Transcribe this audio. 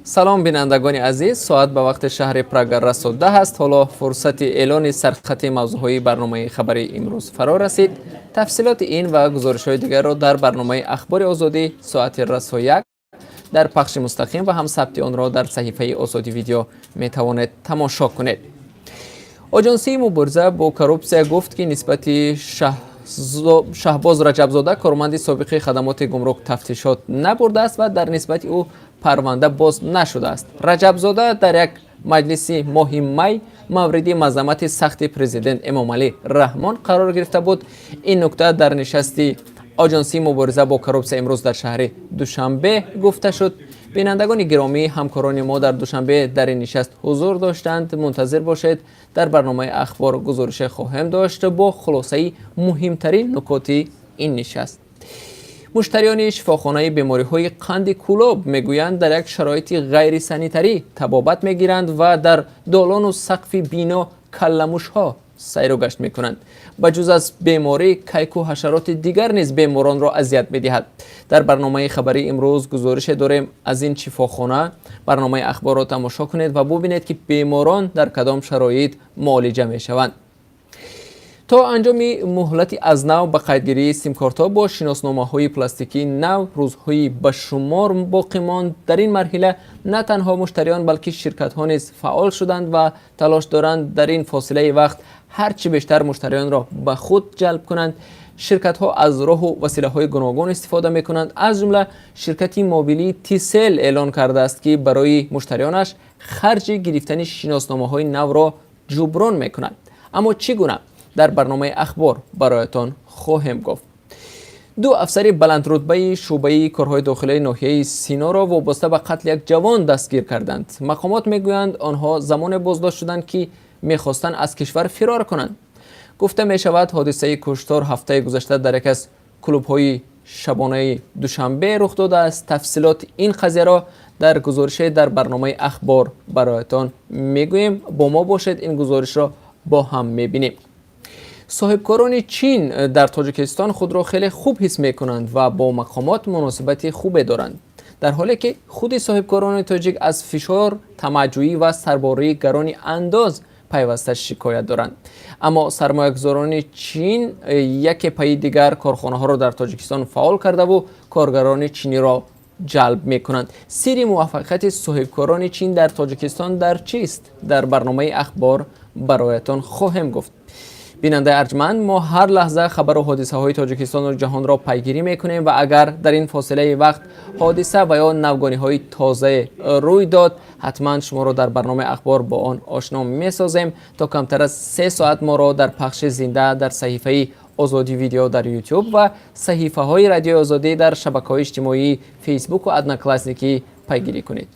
Салом, бинандагони азиз. Соат ба вақти шаҳри Прага расо 10 аст. Ҳоло фурсати эълони сархати мавзӯъҳои барномаи хабарии имрӯз фаро расид. Тафсилоти ин ва гузоришҳои дигарро дар барномаи Ахбори Озодӣ соати расо 1 дар пахши мустақим ва ҳам сабти онро дар саҳифаи Озодӣ Видео метавонед тамошо кунед. Оҷонсии мубориза бо коррупсия гуфт, ки нисбати Шаҳбоз Раҷабзода, корманди собиқи хадамоти гумрук, тафтишот набурдааст ва дар нисбати ӯ парванда боз нашудааст. Раҷабзода дар як маҷлиси моҳи май мавриди мазаммати сахти президент Эмомалӣ Раҳмон қарор гирифта буд. Ин нукта дар нишасти Оҷонсии мубориза бо коррупсия имрӯз дар шаҳри Душанбе гуфта шуд. Бинандагони гиромӣ, ҳамкорони мо дар Душанбе дар ин нишаст ҳузур доштанд. Мунтазир бошед, дар барномаи Ахбор гузорише хоҳем дошт бо хулосаи муҳимтарин нукоти ин нишаст. Муштариёни шифохонаи бемориҳои қанди Кӯлоб мегӯянд, дар як шароити ғайрисанитарӣ табобат мегиранд ва дар долону сақфи бино калламушҳо сайру гашт мекунанд. Ба ҷуз аз беморӣ, кайку ҳашароти дигар низ беморонро азият медиҳад. Дар барномаи хабарии имрӯз гузорише дорем аз ин шифохона. Барномаи Ахборро тамошо кунед ва бубинед, ки беморон дар кадом шароит муолиҷа мешаванд. То анҷоми муҳлати аз нав ба қайдгирии симкортҳо бо шиносномаҳои пластикии нав рӯзҳои ба шумор боқӣ монд. Дар ин марҳила на танҳо муштариён, балки ширкатҳо низ фаъол шуданд ва талош доранд дар ин фосилаи вақт ҳар чӣ бештар муштариёнро ба худ ҷалб кунанд. Ширкатҳо аз роҳу василаҳои гуногун истифода мекунанд. Аз ҷумла ширкати мобилии Тисел эълон кардааст, ки барои муштариёнаш харҷи гирифтани шиносномаҳои навро ҷуброн мекунад. Аммо чӣ гуна, дар барномаи Ахбор бароятон хоҳем гуфт. Ду афсари баландрутбаи шӯъбаи корҳои дохилаи ноҳияи Синоро вобаста ба қатли як ҷавон дастгир карданд. Мақомот мегӯянд, онҳо замоне боздошт шуданд, ки мехостанд аз кишвар фирор кунанд. Гуфта мешавад, ҳодисаи куштор ҳафтаи гузашта дар яке аз клубҳои шабонаи Душанбе рух додааст. Тафсилоти ин қазияро дар гузорише дар барномаи Ахбор бароятон мегӯем. Бо мо бошед, ин гузоришро бо ҳам мебинем. Соҳибкорони Чин дар Тоҷикистон худро хеле хуб ҳис мекунанд ва бо мақомот муносибати хубе доранд, дар ҳоле ки худи соҳибкорони тоҷик аз фишор, тамаъҷӯӣ ва сарбории гарони андоз пайваста шикоят доранд. Аммо сармоягузорони Чин яке пайи дигар корхонаҳоро дар Тоҷикистон фаъол кардаву коргарони чиниро ҷалб мекунанд. Сирри муваффақияти соҳибкорони Чин дар Тоҷикистон дар чист? Дар барномаи Ахбор бароятон хоҳем гуфт. Бинандаи арҷманд, мо ҳар лаҳза хабару ҳодисаҳои Тоҷикистону ҷаҳонро пайгирӣ мекунем ва агар дар ин фосилаи вақт ҳодиса ва ё навгониҳои тозае рӯй дод, ҳатман шуморо дар барномаи Ахбор бо он ошно месозем. То камтар аз 3 соат моро дар пахши зинда дар саҳифаи Озодӣ Видео дар Ютуб ва саҳифаҳои Радиои Озодӣ дар шабакаҳои иҷтимоии Фейсбуку Одноклассники пайгирӣ кунед.